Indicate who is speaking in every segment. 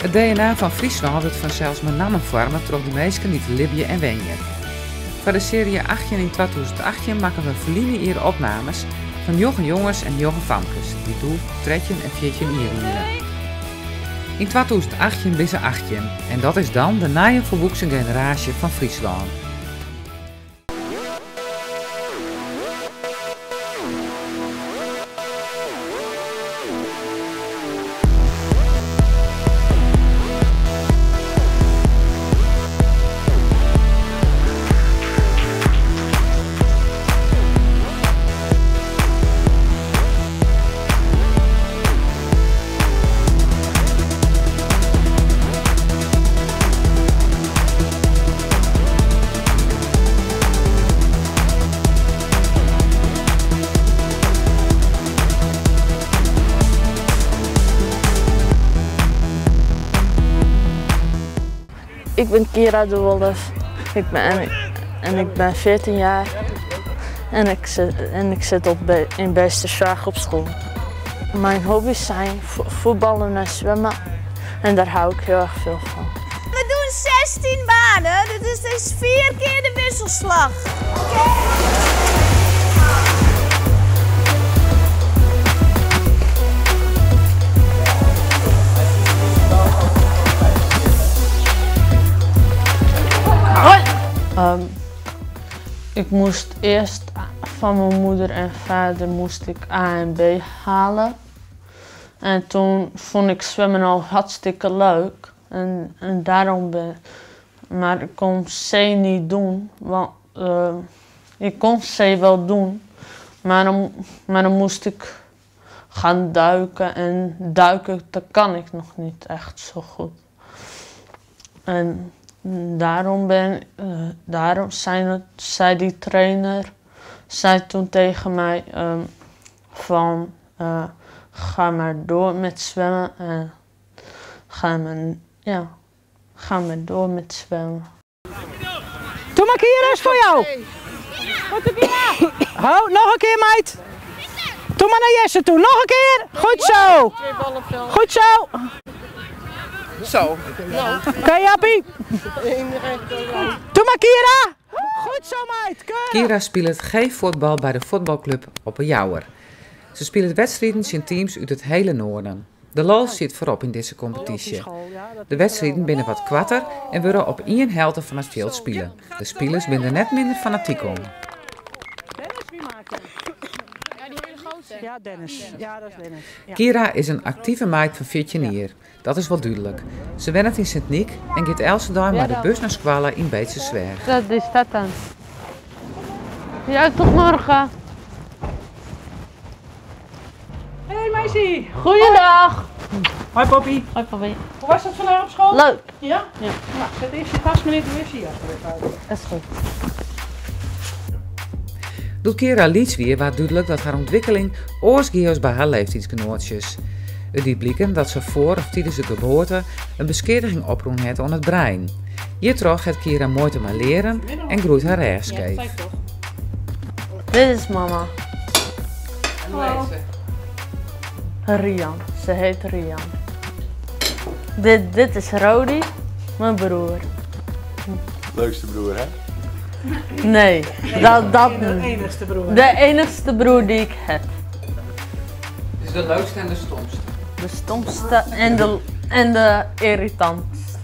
Speaker 1: It DNA fan Fryslân wurdt fansels mei nammen foarme troch de minsken dy't der libje en wenje. Foar de searje 18 yn 2018 makken we ferline jier opnames fan njoggen jonges en njoggen famkes, dy't doe 13 en 14 jier wiene. Yn 2018 binne se 18 en dat is dan de nije folwoeksen generaasje fan Fryslân.
Speaker 2: Ik ben Kira de Wolf. Ik ben, en ik ben 14 jaar en ik zit, en ik zit op in Beesterzwaag op school. Mijn hobby's zijn voetballen en zwemmen en daar hou ik heel erg veel van.
Speaker 3: We doen 16 banen, dit is dus 4 keer de wisselslag.
Speaker 2: Hoi! Ik moest eerst van mijn moeder en vader moest ik A en B halen. En toen vond ik zwemmen al hartstikke leuk. En, en daarom ben Maar ik kon C niet doen. Want ik kon C wel doen. Maar dan, maar dan moest ik gaan duiken. En duiken, dat kan ik nog niet echt zo goed. En daarom, ben, daarom zijn het, zei die trainer zei toen tegen mij van ga maar door met zwemmen en ga maar, ja, ga maar door met zwemmen.
Speaker 4: Doe maar Kira is voor jou. Ho, nog een keer meid. Doe maar naar Jesse toe, nog een keer. Goed zo. Goed zo.
Speaker 5: Zo.
Speaker 4: Oké, Jappie. Doe maar Kira. Goed zo meid. Keurig.
Speaker 1: Kira speelt geen voetbal bij de voetbalclub op een Jouwer. Ze spelen wedstrijden in teams uit het hele noorden. De lol zit voorop in deze competitie. De wedstrijden binnen wat kwarter en worden op één helft van het veld spelen. De spelers zijn er net minder fanatiek om.
Speaker 4: Dennis, wie maakt het?
Speaker 6: Ja, die hele grote.
Speaker 4: Ja, Dennis. Ja, dat is Dennis. Ja.
Speaker 1: Kira is een actieve meid van 14 jaar. Dat is wel duidelijk. Ze wennet in Sint-Niek en gaat elke dag met de bus naar Squalla in Beetsterzwaag.
Speaker 2: Dat is dat dan. Ja, tot morgen.
Speaker 4: Hey meisje.
Speaker 2: Goeiedag.
Speaker 4: Hoi Poppy.
Speaker 2: Hoi Poppy.
Speaker 4: Hoe was dat vandaag op school?
Speaker 2: Leuk.
Speaker 4: Ja?
Speaker 2: Ja.
Speaker 4: Nou, zet eerst je tas maar in, doe eerst je jas er even uit.
Speaker 2: Dat is goed.
Speaker 1: Doet Kira liets weer waar duidelijk dat haar ontwikkeling oors bij haar leeftijdsgenootjes. Het die blikken dat ze voor of tijdens de geboorte een bescherming oproen heeft aan het brein. Hierdoor gaat Kira mooi te maar leren en groeit haar rechtskeef.
Speaker 6: Ja, dat toch.
Speaker 2: Dit is mama.
Speaker 1: En hoe heet ze?
Speaker 2: Rian. Ze heet Rian. Dit is Rodi, mijn broer.
Speaker 7: Leukste broer, hè?
Speaker 2: Nee, dat
Speaker 4: De
Speaker 2: niet.
Speaker 4: enigste broer.
Speaker 2: De enigste broer die ik heb.
Speaker 1: Het is de leukste en de stomste.
Speaker 2: De stomste en de irritantste.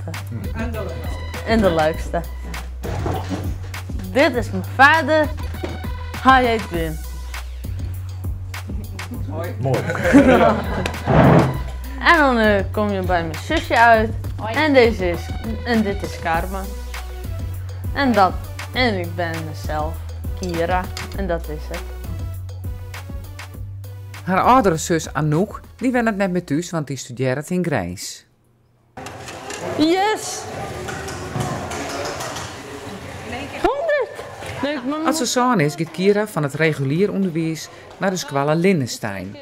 Speaker 4: En de leukste.
Speaker 2: En de leukste. Dit is mijn vader. Hij heet Wim.
Speaker 1: Hoi.
Speaker 7: Mooi.
Speaker 2: En dan kom je bij mijn zusje uit.
Speaker 6: Hoi.
Speaker 2: En, en dit is Karma. En dat. En ik ben mezelf, Kira. En dat is het.
Speaker 1: Haar oudere zus Anouk, die went het net met thuis, want die studeert in Grijs.
Speaker 2: Yes! 100! Nee, ik
Speaker 1: Als ze zoon is, gaat Kira van het regulier onderwijs naar de squalle Lindenstein.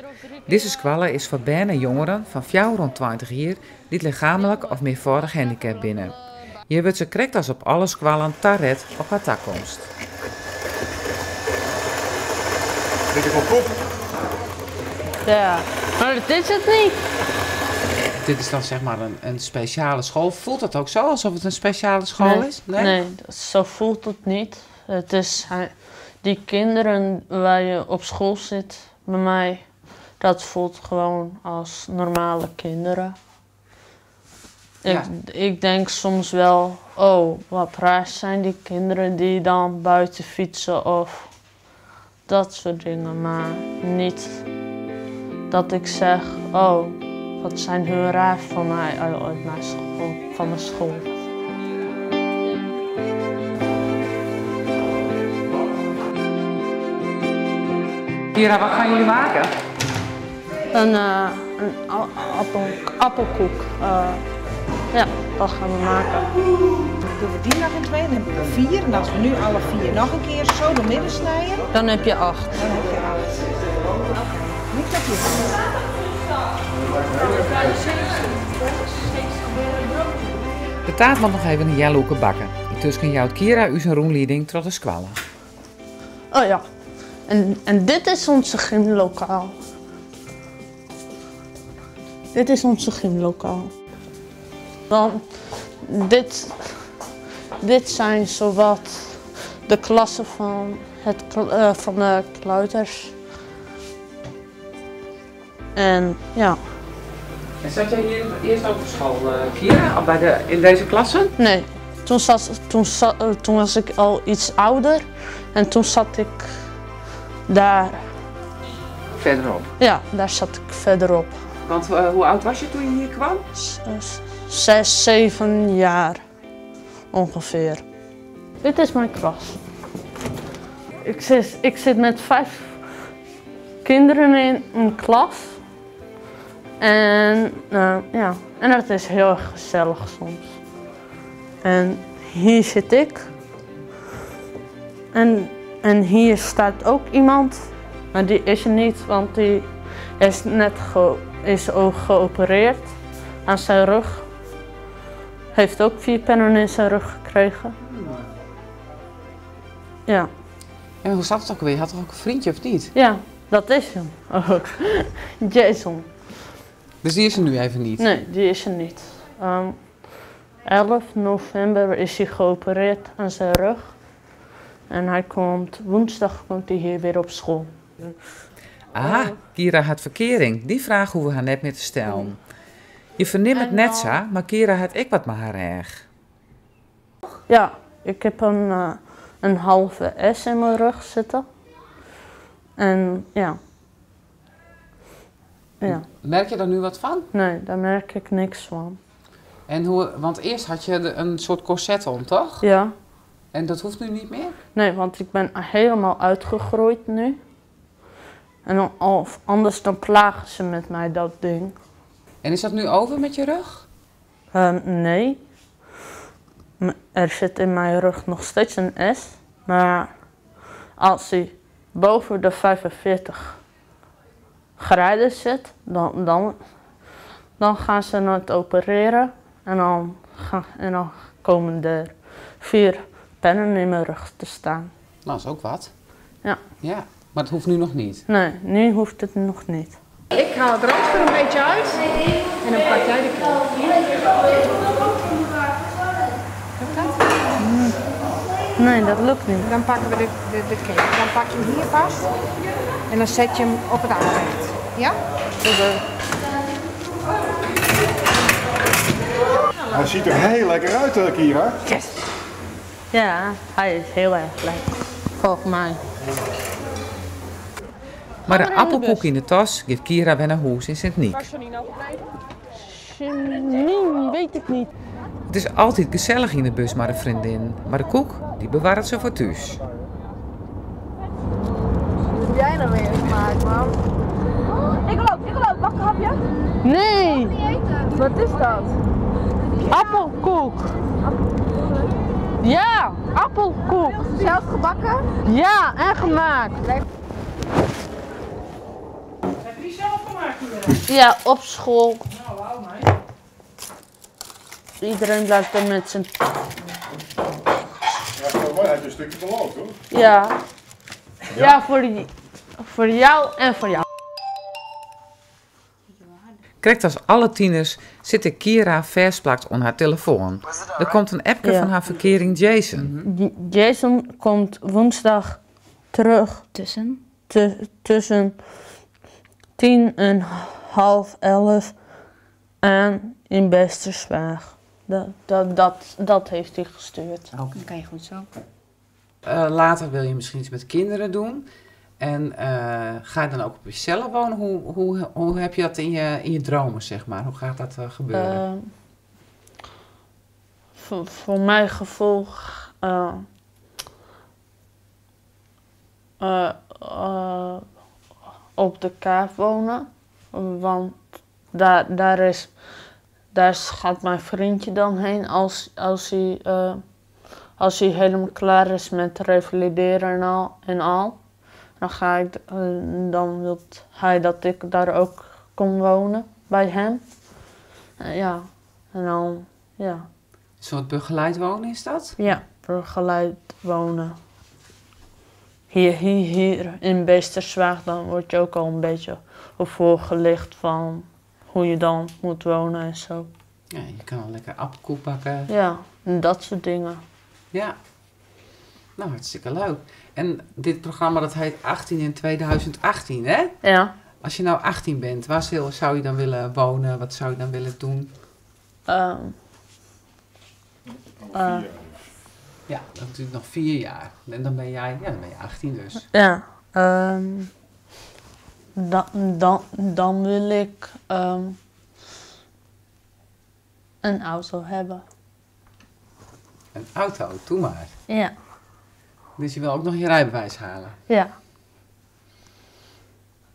Speaker 1: Deze squalle is voor bijna jongeren van 4 rond 20 jaar die lichamelijk of meervoudig handicap binnen. Hier wordt ze correct als op alle squallen taret op haar toekomst.
Speaker 7: Drink ik op kop?
Speaker 2: Ja, maar dat is het niet.
Speaker 1: Dit is dan zeg maar een speciale school. Voelt dat ook zo, alsof het een speciale school
Speaker 2: Nee,
Speaker 1: is?
Speaker 2: Nee, zo voelt het niet. Het is, die kinderen waar je op school zit, bij mij, dat voelt gewoon als normale kinderen. Ik denk soms wel, oh, wat raar zijn die kinderen die dan buiten fietsen of dat soort dingen. Maar niet dat ik zeg, oh, wat zijn hun raar van mij uit mijn school, van mijn school.
Speaker 1: Kira, wat gaan jullie maken?
Speaker 2: Een appelkoek. Ja, dat gaan we maken.
Speaker 4: Dan doen we die nog in 2, dan hebben we 4. En als we nu alle 4 nog een keer zo door midden snijden,
Speaker 2: dan heb je 8.
Speaker 4: Dan heb je 8. Oké, niet dat je.
Speaker 1: De taart moet nog even een jelloeke bakken. Intussen jouwt Kira u zijn roenleiding tot de squallen.
Speaker 2: Oh ja, en dit is onze gymlokaal. Dit is onze gymlokaal. Dan, dit zijn zowat de klassen van de kleuters. En ja.
Speaker 1: En zat jij hier eerst ook op school, Kira? Of in deze klassen?
Speaker 2: Nee, toen was ik al iets ouder en toen zat ik daar.
Speaker 1: Verderop?
Speaker 2: Ja, daar zat ik verderop.
Speaker 1: Want hoe oud was je toen je hier kwam?
Speaker 2: 6, 7 jaar ongeveer. Dit is mijn klas. Ik zit met 5 kinderen in een klas. En, ja, en dat is heel erg gezellig soms. En hier zit ik. En hier staat ook iemand, maar die is er niet, want die is net is ook geopereerd aan zijn rug. Heeft ook 4 pennen in zijn rug gekregen. Ja.
Speaker 1: En hoe zat het ook alweer? Je had toch ook een vriendje of niet?
Speaker 2: Ja, dat is hem ook. Jason.
Speaker 1: Dus die is er nu even niet?
Speaker 2: Nee, die is er niet. 11 november is hij geopereerd aan zijn rug. En hij komt, woensdag komt hij hier weer op school.
Speaker 1: Ah, Kira had verkering. Die vraag hoeven we haar net meer te stellen. Je verneemt het net zo, maar Kira had ik wat met haar erg.
Speaker 2: Ja, ik heb een halve S in mijn rug zitten. En ja. Ja.
Speaker 1: Merk je daar nu wat van?
Speaker 2: Nee, daar merk ik niks van.
Speaker 1: En hoe, want eerst had je een soort corset om, toch?
Speaker 2: Ja.
Speaker 1: En dat hoeft nu niet meer?
Speaker 2: Nee, want ik ben helemaal uitgegroeid nu. En dan, of anders dan plagen ze met mij dat ding.
Speaker 1: En is dat nu over met je rug?
Speaker 2: Nee. Er zit in mijn rug nog steeds een S. Maar als hij boven de 45 graden zit, dan gaan ze het opereren. En dan komen er 4 pennen in mijn rug te staan.
Speaker 1: Nou, dat is ook wat.
Speaker 2: Ja.
Speaker 1: Ja, maar het hoeft nu nog niet.
Speaker 2: Nee, nu hoeft het nog niet.
Speaker 4: Ik haal het rooster een beetje uit en dan pak jij de cake. Lukt dat?
Speaker 2: Nee, dat lukt niet.
Speaker 4: Dan pakken we de cake. Dan pak je hem hier vast en dan zet je hem op het aanrecht. Ja?
Speaker 2: Oké.
Speaker 7: Hij ziet er heel lekker uit, Kira.
Speaker 2: Yes. Ja, hij is heel erg lekker. Volgens mij.
Speaker 1: Maar de appelkoek in de tas geeft Kira weer naar huis in Sint-Nyk.
Speaker 6: Waar is Janine nou gebleven?
Speaker 2: Janine, weet ik niet.
Speaker 1: Het is altijd gezellig in de bus met een vriendin. Maar de koek, die bewaart ze voor thuis.
Speaker 3: Wat heb jij nou weer gemaakt, man? Ik wil ook, ik wil ook. Mag ik een hapje?
Speaker 2: Nee!
Speaker 3: Ik wil niet eten. Wat is dat?
Speaker 2: Appelkoek! Ja, appelkoek!
Speaker 3: Zelf gebakken?
Speaker 2: Ja, en gemaakt.
Speaker 4: Heb je die zelf gemaakt hier?
Speaker 2: Ja, op school.
Speaker 4: Nou, wauw, meid.
Speaker 2: Iedereen blijft er met zijn...
Speaker 7: Ja, voor mij had je een stukje beloofd, hoor.
Speaker 2: Ja. Ja, voor jou en voor jou.
Speaker 1: Krekt as alle tieners sit ek Kira fêstplakt oan har telefoan. Der komt in appke
Speaker 2: Ja.
Speaker 1: fan har ferkearing Jason.
Speaker 2: Jason komt woensdag terug
Speaker 6: Tussen.
Speaker 2: tussen 10 en 10.30 aan in Beesterzwaag. Dat, dat, dat, dat heeft hij gestuurd.
Speaker 6: Dan kan je goed zo.
Speaker 1: Later wil je misschien iets met kinderen doen. En ga je dan ook op jezelf wonen? Hoe heb je dat in je dromen, zeg maar? Hoe gaat dat gebeuren?
Speaker 2: Voor mijn gevoel op de Kaap wonen. Want daar gaat mijn vriendje dan heen als hij helemaal klaar is met revalideren en al. En al. Dan wil hij dat ik daar ook kom wonen bij hem. Ja, en dan, ja.
Speaker 1: Een soort begeleid wonen is dat?
Speaker 2: Ja, begeleid wonen. Hier in Beesterzwaag, dan word je ook al een beetje op voorgelicht van hoe je dan moet wonen.
Speaker 1: Ja, je kan al lekker appelkoek bakken.
Speaker 2: Ja, en dat soort dingen.
Speaker 1: Ja, nou hartstikke leuk. En dit programma dat heet 18 in 2018, hè?
Speaker 2: Ja.
Speaker 1: Als je nou 18 bent, waar zou je dan willen wonen? Wat zou je dan willen doen? Ja, dat duurt nog 4 jaar. En dan ben jij, ja, dan ben je 18 dus.
Speaker 2: Ja, dan wil ik een auto hebben.
Speaker 1: Een auto, doe maar.
Speaker 2: Ja.
Speaker 1: Dus je wil ook nog je rijbewijs halen?
Speaker 2: Ja.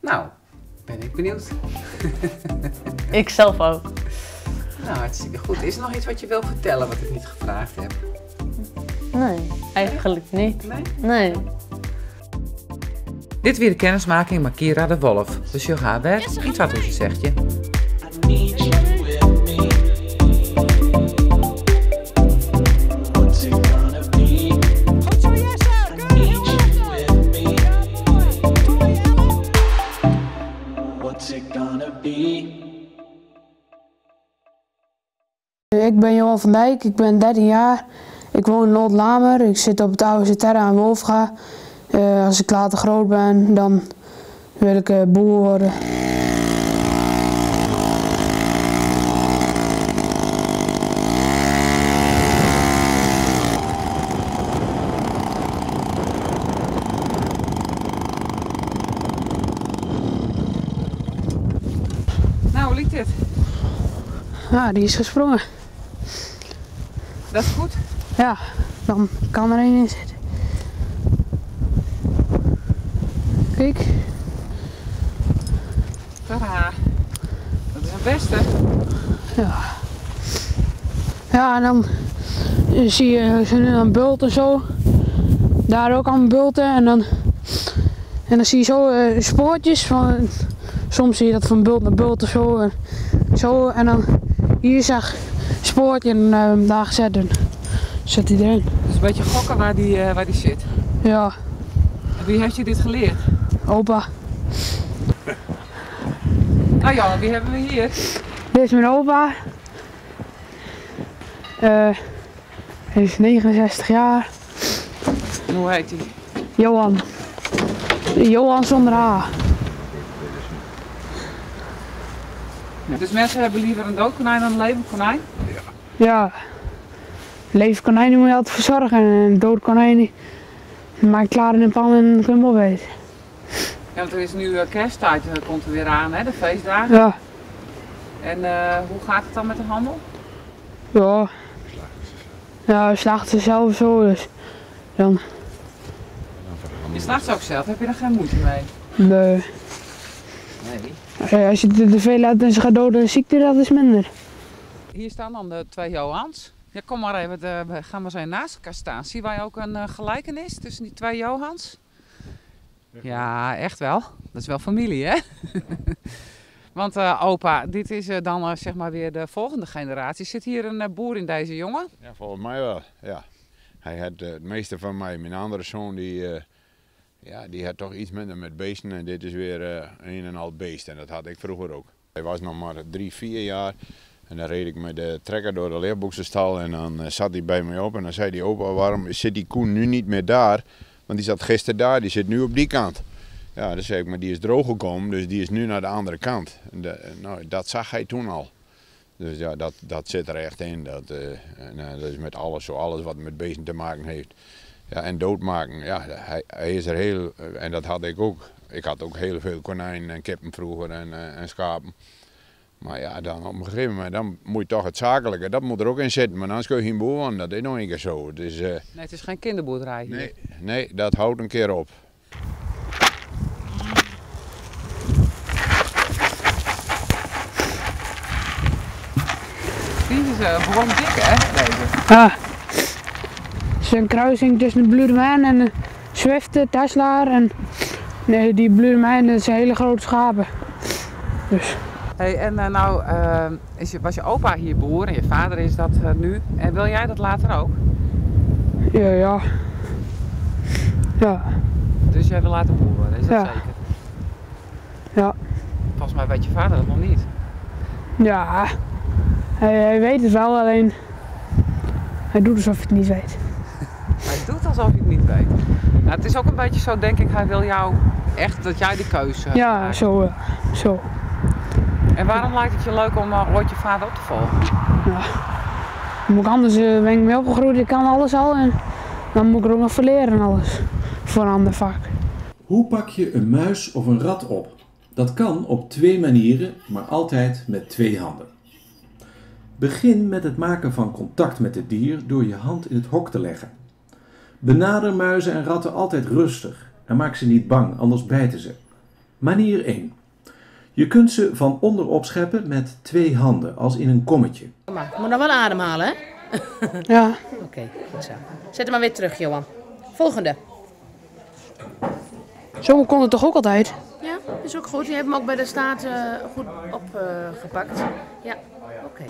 Speaker 1: Nou, ben ik benieuwd.
Speaker 2: Ik zelf ook.
Speaker 1: Nou, hartstikke goed. Is er nog iets wat je wil vertellen wat ik niet gevraagd heb?
Speaker 2: Nee, eigenlijk niet.
Speaker 1: Nee?
Speaker 2: Nee.
Speaker 1: Dit weer de kennismaking met Kira de Wolf. Dus je gaat weg. Iets wat u zegt je.
Speaker 8: Ik ben Johan van Dijk, ik ben 13 jaar. Ik woon in Oldlamer, ik zit op het oude Terra in Wolvega. Als ik later groot ben, dan wil ik boer worden.
Speaker 1: Nou, hoe liep dit?
Speaker 8: Ja, die is gesprongen.
Speaker 1: Dat is goed?
Speaker 8: Ja, dan kan er één in zitten. Kijk.
Speaker 1: Tadaa. Dat is het beste.
Speaker 8: Ja. Ja, en dan zie je ze nu aan bulten en zo. Daar ook aan bulten. En dan zie je zo spoortjes. Van, soms zie je dat van bult naar bult of zo. En, zo, en dan hier zag spoortje en daar gezet en zit hij erin.
Speaker 1: Dus een beetje gokken waar die zit?
Speaker 8: Ja.
Speaker 1: En wie heeft je dit geleerd?
Speaker 8: Opa.
Speaker 1: Nou Jan, wie hebben we hier?
Speaker 8: Dit is mijn opa. Hij is 69 jaar.
Speaker 1: En hoe heet hij?
Speaker 8: Johan. Johan zonder H.
Speaker 1: Dus mensen hebben liever een dood konijn dan een levend konijn?
Speaker 8: Ja. Ja. Levend konijn moet je altijd verzorgen en een dood konijn die maak je klaar in een pan en kun je hem opeten.
Speaker 1: Ja, want er is nu kersttijd, komt er weer aan, hè, de feestdagen.
Speaker 8: Ja.
Speaker 1: En hoe gaat het dan met de handel?
Speaker 8: Ja. Ja, we slachten ze zelf zo, dus dan.
Speaker 1: Je slacht ze ook zelf, heb je daar geen moeite mee?
Speaker 8: Nee.
Speaker 1: Nee.
Speaker 8: Als je te veel hebt en ze gaat dood door een ziekte, dat is minder.
Speaker 1: Hier staan dan de twee Johans. Ja, kom maar even, we gaan maar zo naast elkaar staan. Zien wij ook een gelijkenis tussen die twee Johans? Ja, echt wel. Dat is wel familie, hè? Want opa, dit is dan weer de volgende generatie. Zit hier een boer in deze jongen?
Speaker 7: Ja, volgens mij wel, ja. Hij had het meeste van mij. Mijn andere zoon die had toch iets minder met beesten. En dit is weer een en al beest. En dat had ik vroeger ook. Hij was nog maar 3, 4 jaar en dan reed ik met de trekker door de leerboeksenstal en dan zat hij bij mij op en dan zei hij: opa, waarom zit die koe nu niet meer daar? Want die zat gisteren daar, die zit nu op die kant. Ja, dan zei ik, maar die is droog gekomen, dus die is nu naar de andere kant. En nou, dat zag hij toen al. Dus ja, dat zit er echt in. Dat is met alles zo, alles wat met beesten te maken heeft. Ja, en doodmaken, ja, hij is er heel, en dat had ik ook. Ik had ook heel veel konijnen en kippen vroeger en schapen. Maar ja, dan op een gegeven moment dan moet je toch het zakelijke, dat moet er ook in zitten. Maar anders kun je geen boer worden, dat is nog een keer zo. Het is,
Speaker 1: Nee, het is geen kinderboerderij hier.
Speaker 7: Nee, nee, dat houdt een keer op.
Speaker 1: Die is behoorlijk dik, hè, deze?
Speaker 8: Ja. Het is een kruising tussen de Bloedemijn en de Swift, de Tesla en nee, die Bloedemijn, dat zijn hele grote schapen. Dus.
Speaker 1: Hey, en nou was je opa hier boer en je vader is dat nu. En wil jij dat later ook?
Speaker 8: Ja, ja. Ja.
Speaker 1: Dus jij wil later boer worden, is dat
Speaker 8: Ja.
Speaker 1: zeker?
Speaker 8: Ja.
Speaker 1: Volgens mij weet je vader dat nog niet.
Speaker 8: Ja, hij weet het wel, alleen hij doet alsof hij het niet weet.
Speaker 1: Hij doet alsof hij het niet weet. Nou, het is ook een beetje zo, denk ik, hij wil jou echt dat jij de keuze
Speaker 8: Ja,
Speaker 1: maakt.
Speaker 8: zo.
Speaker 1: En waarom lijkt het je leuk om ooit je vader op te volgen?
Speaker 8: Ja, moet ik anders ben ik mee opgegroeid, ik kan alles al en dan moet ik er ook nog verleren en alles. Voor een ander vak.
Speaker 9: Hoe pak je een muis of een rat op? Dat kan op 2 manieren, maar altijd met 2 handen. Begin met het maken van contact met het dier door je hand in het hok te leggen. Benader muizen en ratten altijd rustig en maak ze niet bang, anders bijten ze. Manier 1. Je kunt ze van onder opscheppen met 2 handen, als in een kommetje.
Speaker 10: Maar je moet nog wel ademhalen, hè?
Speaker 8: Ja.
Speaker 10: Oké, goed zo. Zet hem maar weer terug, Johan. Volgende.
Speaker 8: Zo kon het toch ook altijd?
Speaker 10: Ja, is ook goed. Je hebt hem ook bij de staat goed opgepakt. Ja, oké.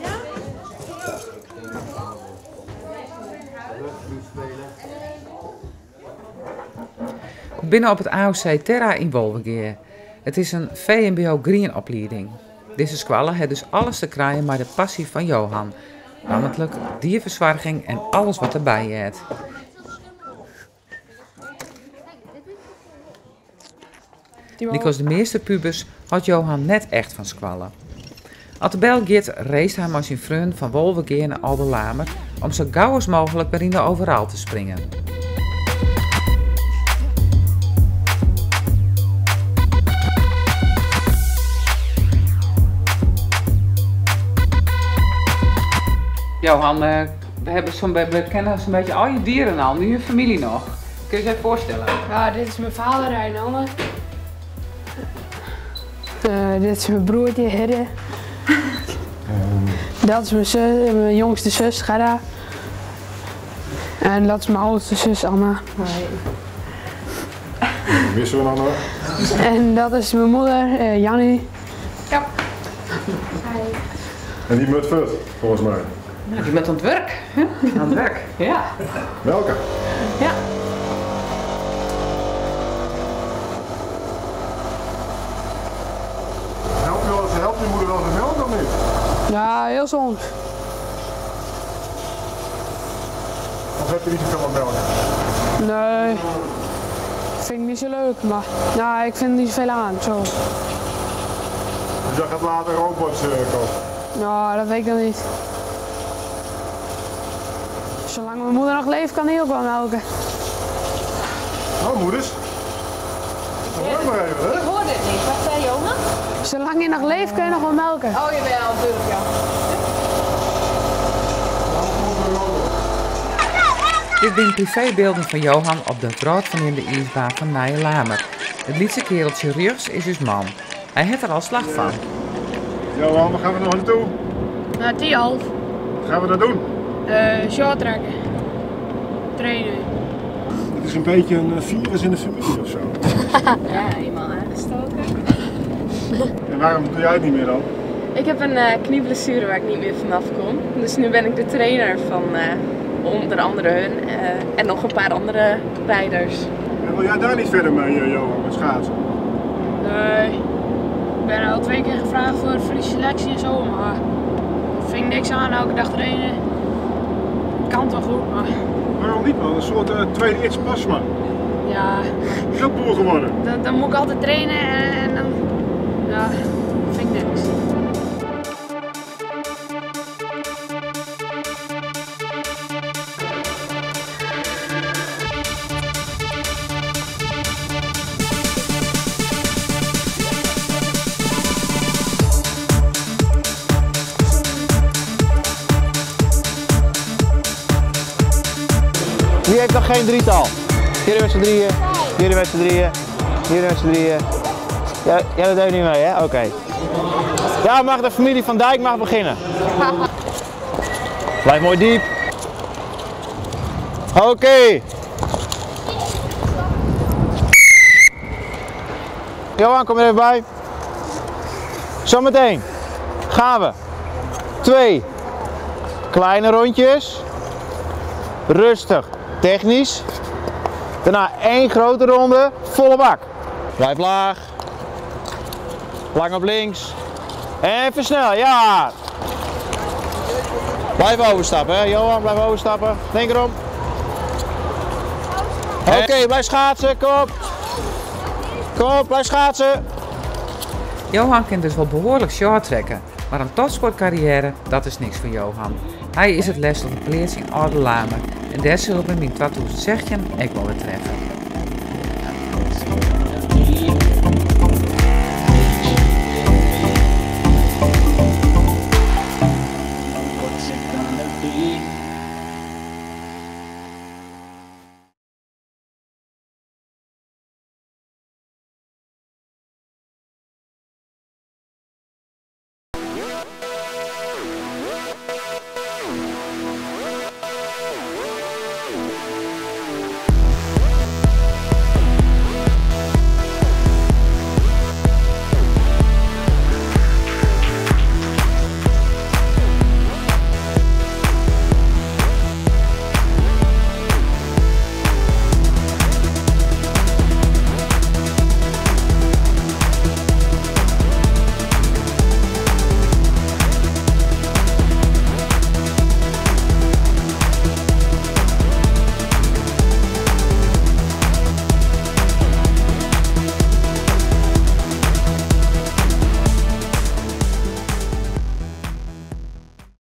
Speaker 1: Binnen op het AOC Terra in Wolvegea. Het is een VMBO Green opleiding. Deze squallen heeft dus alles te krijgen met de passie van Johan. Namelijk dierverzorging en alles wat erbij hoort. Nikos de meeste pubers had Johan net echt van squallen. Als de bel gaat, race hij met zijn vriend van Wolvegea naar Oldelamer om zo gauw als mogelijk weer in de overal te springen. Johan, we kennen zo'n beetje al je dieren al, nu je familie nog. Kun je je even voorstellen?
Speaker 8: Ja, dit is mijn vader, Reinaldo. Dit is mijn broertje, Hidde. Dat is mijn jongste zus, Gerda. En dat is mijn oudste zus, Anna.
Speaker 6: Hoi.
Speaker 11: Missen we nog?
Speaker 8: En dat is mijn moeder, Jannie.
Speaker 6: Ja.
Speaker 11: En die moet voort, volgens mij.
Speaker 5: Nou, die bent aan het werk. Hè?
Speaker 1: Aan het werk,
Speaker 5: ja.
Speaker 11: Welke?
Speaker 5: Ja.
Speaker 11: Helpt je moeder wel eens met melk of niet?
Speaker 8: Ja, heel soms.
Speaker 11: Of heb je niet zoveel met melk?
Speaker 8: Nee, vind ik niet zo leuk, maar nou, ik vind er niet zoveel aan. Zo.
Speaker 11: Dus jij gaat later robots kopen?
Speaker 8: Nou, dat weet ik nog niet. Zolang mijn moeder nog leeft, kan hij ook wel melken.
Speaker 11: Nou, moeders. Hoor maar even, hè?
Speaker 6: Ik hoorde het niet. Wat zei Johan?
Speaker 8: Zolang je nog leeft, kun je nog wel melken.
Speaker 6: Oh jawel, natuurlijk ja.
Speaker 1: Dit zijn privébeelden van Johan op de brood van in de ijsbaan van Nijelamer. Het lietse kereltje Rjugs is dus man. Hij heeft er al slag van.
Speaker 11: Johan, waar gaan we nog naartoe?
Speaker 8: Naar Thialf.
Speaker 11: Wat gaan we daar doen?
Speaker 8: Shorttracken. Trainen.
Speaker 11: Het is een beetje een virus in de familie of zo.
Speaker 6: Ja, eenmaal aangestoken.
Speaker 11: En waarom doe jij het niet meer dan?
Speaker 6: Ik heb een knieblessure waar ik niet meer vanaf kom. Dus nu ben ik de trainer van onder andere hun en nog een paar andere rijders.
Speaker 11: En wil jij daar niet verder mee, Johan, met schaatsen?
Speaker 8: Nee. ben al twee keer gevraagd voor die selectie en zo, maar vind ik niks aan, elke dag trainen. Kan toch goed, maar...
Speaker 11: Waarom niet man? Een soort tweede Ids Pasma.
Speaker 8: Ja.
Speaker 11: Is ook boer geworden.
Speaker 8: Dan moet ik altijd trainen en dan... Ja, vind ik niks.
Speaker 12: Wie heeft nog geen drietal? Jullie met z'n drieën, jullie met z'n drieën, jullie met z'n drieën. Ja, jij doet even niet mee, hè? Oké. Ja, mag de familie Van Dijk mag beginnen. Blijf mooi diep. Oké. Johan, kom er even bij. Zometeen gaan we 2 kleine rondjes. Rustig. Technisch. Daarna 1 grote ronde, volle bak. Blijf laag. Lang op links. En versnel, ja. Blijf overstappen, hè. Johan, blijf overstappen. Denk erom. Oké, blijf schaatsen, kom op. Kom op, blijf schaatsen.
Speaker 1: Johan kan dus wel behoorlijk short trekken. Maar een topsportcarrière, dat is niks voor Johan. Hij is het les op de pleats in Oude Lame. En daar zullen we hem in 2016 ook wel weer treffen.